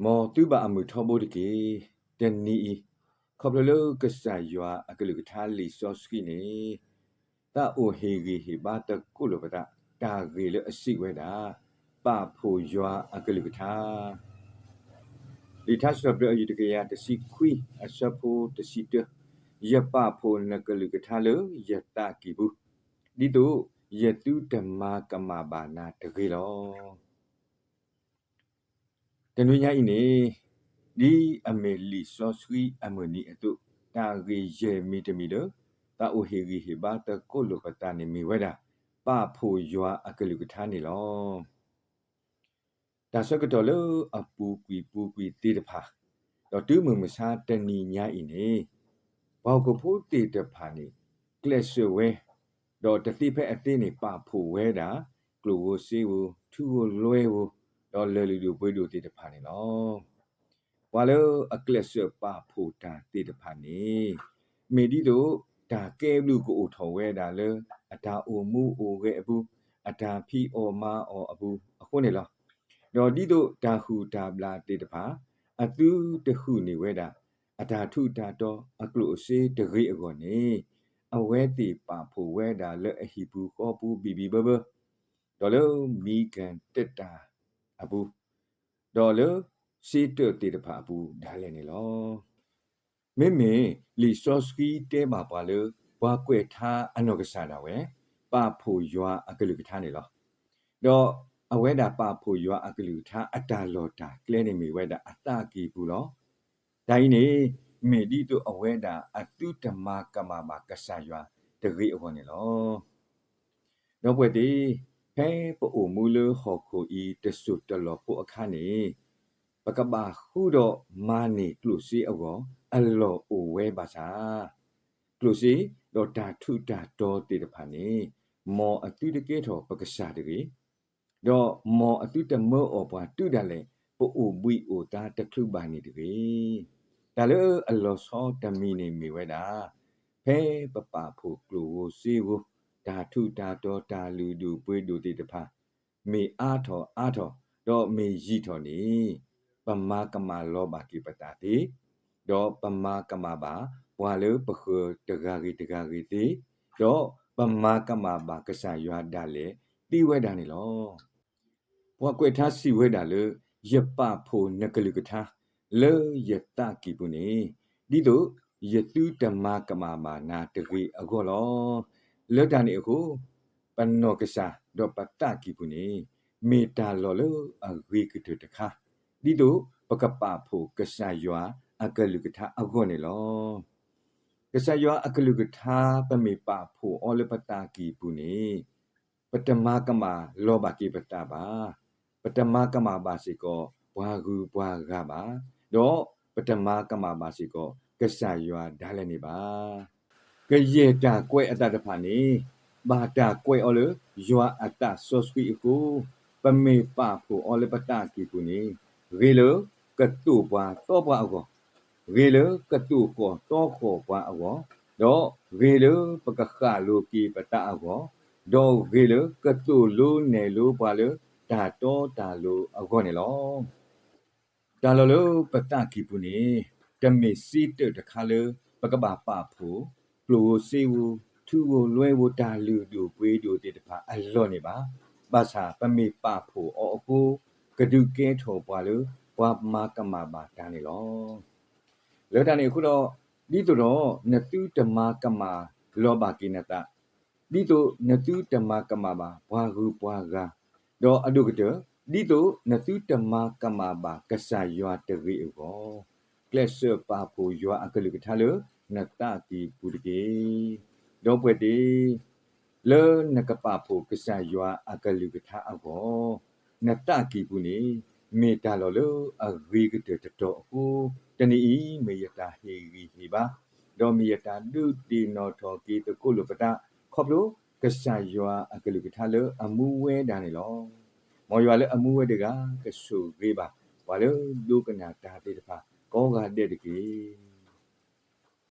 မ်သုဘၣ်အမုာ်ထီဘိတက့ၢ်. တနံၤအံၤ, ခီဖျိလၢကစၢ်ယွၤအကလုၢ်ကထါလံာ်စီဆှံန့ၣ် သးအိၣ်ဟ့ၣ်ဂံၢ်ဟ့ၣ်ဘါတကိးလိာ်ပသး တၢ်ဂ့ၢ်လၢအစံးဝဲဒၣ် ပာ်ဖှိၣ်ယွၤအကလုၢ်ကထါ လံာ်ထါစံးထီၣ်ပတြၢၤ အယူၢ်တကယၤတဆံခွံ အဆၢဖိတဆံတၢ, ယပာ်ဖှိၣ်နကလုၢ်ကထါလၢယသးကံၢ်ပူၤ, ဒ်သိးယသုတမၤကမၣ်ဘၣ်နၤတဂ့ၤလီၤ. တနွံညါအံၤန့ၣ်, ဒ်အမ့ၢ်လံာ်စီဆှံအမုၢ်နံၤအသိး, တၢ်ဂ့ၢ်ယဲၢ်မံၤတမံၤလၢ သးအိၣ်ဟ့ၣ်ဂံၢ်ဟ့ၣ်ဘါတကိးလိာ်ပသးန့ၣ်မ့ၢ်ဝဲဒၣ် ပာ်ဖှိၣ်ယွၤအကလုၢ်ကထါန့ၣ်လီၤ. တၢ်ဆၢကတီၢ်လၢအပူၤကွံာ်ပူၤကွံာ်သ့ၣ်တဖၣ်, ဒီးတုၤမုၢ်မဆါတနံၤညါအံၤန့ၣ်, ပှၤဟီၣ်ခိၣ်ဖိသ့ၣ်တဖၣ်န့ၣ် ကျဲးစၢးဝဲ, ဒီးတသ့ဖဲအသ့န့ၣ် ပာ်ဖှိၣ်ဝဲဒၣ် ကျိၣ်ဧိၤစ့ဧိၤ ထူဧိၤလွဲဧိၤ, ဒီးလၢၢ်လုၢ်ဒိၣ်ပှ့ၤဒိၣ်သ့ၣ်တဖၣ်န့ၣ်လီၤ. ပှၤလၢအကျဲးစၢးပာ်ဖှိၣ်တၢ်သ့ၣ်တဖၣ်န့ၣ်, မ့ၢ်ဒ်သိးတၢ်ကဲဘျုးကအိၣ်ထီၣ်ဝဲဒၣ်လၢ အတၢ်အိၣ်မူအိၣ်ဂဲၤအပူၤ, အတၢ်ဖံးအီၣ်မၤအီၣ်အပူၤအဃိန့ၣ်လီၤ. ဒီးဒ်သိးတၢ်ဟုၣ်တၢ်ဘျၣ်သ့ၣ်တဖၣ် အသုတဟုၣ်န့ၢ်ဝဲဒၣ် အတၢ်ထူးတၢ်တီၤ အကျိၣ်အစ့တဂ့ၤအဂီၢ်န့ၣ်, အဝဲသ့ၣ်ပာ်ဖှိၣ်ဝဲဒၣ်လၢအဟံၣ်ပူၤဃီပူၤဘံၣ်ဘံၣ်ဘၢဘၢ, ဒီးလၢမံကၣ်တၢၣ်အပူၤ, ဒီးလၢစ့တၢးသ့ၣ်တဖၣ်အပူၤဒၣ်လဲာ်န့ၣ်လီၤ. မ့မ့ၢ်လံာ်စီဆှံတဲဘၣ်ပှၤလၢ ပှၤကွဲးထါအနီၢ်ကစၢ်ဒၣ်ဝဲ ပာ်ဖှိၣ်ယွၤအကလုၢ်ကထါန့ၣ်လီၤ. ဒီးအဝဲဒၣ်ပာ်ဖှိၣ်ယွၤအကလုၢ်ကထါအတၢ်လီၢ်တၢ်ကျဲန့ၣ်မ့ၢ်ဝဲဒၣ်အသးကံၢ်ပူၤလီၤ. တၢ်အံၤန့ၣ် မ့ၢ်ဒ်သိးအဝဲဒၣ်အသုတမၤကမၣ်ဘၣ်ကစၢ်ယွၤတဂ့ၤအဂီၢ်န့ၣ်လီၤ. ဒီပုၢ်ဝဲၢ်သ့ၣ်, ဖဲပအိၣ်မူလၢဟီၣ်ခိၣ်အံၤတစိၢ်တလီၢ်ဖိအခါန့ၣ်, ပကဘၣ်ဃုဒီးမၤန့ၢ်ကျိၣ်စ့အဂီၢ် အလီၢ်အိၣ်ဝဲဘၣ်ဆၣ်, ကျိၣ်စ့ဒီးတၢ်ထူးတၢ်တီၤသ့ၣ်တဖၣ်န့ၣ် မ်အသုတကဲထီၣ်ပကစၢ်တဂ့ၤ, ဒီးမ်အသုတမၢအီၣ်ပှၤတုၤဒၣ်လဲာ် ပအိၣ်ဘှံးအိၣ်သါတချုးဘၣ်န့ၣ်တဂ့ၤ. တၢ်လၢအလီၤဆီတမံၤန့ၣ်မ့ၢ်ဝဲဒၣ်, ဖဲပပာ်ဖှိၣ်ကျိၣ်ဧိၤစ့ဧိၤ, တၢ်ထူးတၢ်တီၤ တၢ်လုၢ်ဒိၣ်ပှ့ၤဒိၣ်သ့ၣ်တဖၣ် မ့ၢ်အါထီၣ်အါထီၣ် ဒီးမ့ၢ်ယံာ်ထီၣ်န့ၣ်, ပမၤကမၣ်လီၤဘၣ်က့ၤပသးသ့, ဒီးပမၤကမၣ်ဘၣ်ပှၤလၢပဃၢၤတဂၤဂ့ၤတဂၤဂ့ၤသ့, ဒီးပမၤကမၣ်ဘၣ်ကစၢ်ယွၤဒၣ်လဲာ်သ့ဝဲဒၣ်န့ၣ်လီၤ. ပှၤကွဲးထါစံးဝဲဒၣ်လၢ ယပာ်ဖှိၣ်နကလုၢ်ကထါ လၢယသးကံၢ်ပူၤန့ၣ်, ဒ်သိးယသုတမၤကမၣ်ဘၣ်နၤတဂ့ၤအဂီၢ်လီၤ. လၢတၢ်န့ၣ်အဃိ, ပနီၢ်ကစၢ်ဒီးပသးကံၢ်ပူၤန့ၣ် မ့ၢ်တၢ်လီၢ်လၢအဂ့ၤကတၢၢ်တခါ, ဒ်သိးပကပာ်ဖှိၣ်ကစၢ်ယွၤအကလုၢ်ကထါအဂီၢ်န့ၣ်လီၤ. ကစၢ်ယွၤအကလုၢ်ကထါ ပမ့ၢ်ပာ်ဖှိၣ်အီၤလၢပသးကံၢ်ပူၤန့ၣ်, ပတမၤကမၣ်လီၤဘၣ်က့ၤပသးဘၣ်. ပတမၤကမၣ်ဘၣ်စ့ၢ်ကီးပှၤဂုၤပှၤဂၤဘၣ်, ဒီးပတမၤကမၣ်ဘၣ်စ့ၢ်ကီးကစၢ်ယွၤဒၣ်လဲာ်န့ၣ်ဘၣ်. ကယဲၢ်တၢ်ကွဲးအသးတဖၣ်န့ၣ် ဘၣ်တၢ်ကွဲးအီၤလၢယွၤအသးစီဆှံအဃိ, ပမ့ၢ်ပာ်ဖှိၣ်အီၤလၢပသးကံၢ်ပူၤန့ၣ်, ဂ့ၤလၢကသိၣ်ပှၤသီပှၤအဂီၢ်, ဂ့ၤလၢကသိၣ်ဃီၣ်သီဃီၣ်ပှၤအဂီၢ်, ဒီးဂ့ၤလၢပကဃၣ်လိၤက့ၤပသးအဂီၢ်, ဒီးဂ့ၤလၢကသိၣ်လိနဲၣ်လိပှၤလၢတၢ်တီတၢ်လိၤအဂီၢ်န့ၣ်လီၤ. တၢ်လီၢ်လၢပသးကံၢ်ပူၤန့ၣ်, တမ့ၢ်စ့တၢးတခါလၢ ပကဘၣ်ပာ်ဖှိၣ် ကျိၣ်ဧိၤစ့ဧိၤ ထူဧိၤလွဲဧိၤ တၢ်လုၢ်ဒိၣ်ပှ့ၤဒိၣ်သ့ၣ်တဖၣ်အလီၢ်န့ၣ်ဘၣ်. ဘၣ်ဆၣ်ပမ့ၢ်ပာ်ဖှိၣ်အီၤအဃိ, ကဒုးကဲထီၣ်ပှၤလၢပှၤမၤကမၣ်ဘၣ်တၢ်န့ၣ်လီၤ. လၢတၢ်န့ၣ်အဃိဒီး, ဒ်သိးဒီးနသုတမၤကမၣ်လီၤဘၣ်က့ၤနသး, ဒ်သိးနသုတမၤကမၣ်ဘၣ်ပှၤဂုၤပှၤဂၤ, ဒီးအဒိၣ်ကတၢၢ်, ဒ်သိးနသုတမၤကမၣ်ဘၣ်ကစၢ်ယွၤတဂ့ၤအဂီၢ်, ကျဲးစၢးပာ်ဖှိၣ်ယွၤအကလုၢ်ကထါလၢနသးကံၢ်ပူၤတက့ၢ်. ဒီပုၢ်ဝဲၢ်သ့ၣ်, လၢနကပာ်ဖှိၣ်ကစၢ်ယွၤအကလုၢ်ကထါအဂီၢ်, နသးကံၢ်ပူၤန့ၣ် မ့ၢ်တၢ်လီၢ်လၢအဂ့ၤကတၢၢ်တတီၤအဃိ, တနံၤအံၤမ့ၢ်ယတၢ်ဟ့ၣ်ဂံၢ်ဟ့ၣ်ဘါ, ဒီးမ့ၢ်ယတၢ်ဒုးသ့ၣ်နီၣ်ထီၣ်က့ၤသကိးလိာ်ပသး, ခီဖျိကစၢ်ယွၤအကလုၢ်ကထါလၢအမူဝဲဒၣ်န့ၣ်လီၤ. မ်ယွၤလၢအမူဝဲတဂၤ ကဆိၣ်ဂ့ၤဘၣ်ပှၤလၢဒိကနၣ်တၢ်သ့ၣ်တဖၣ်ကိးဂၤဒဲးတက့ၢ်.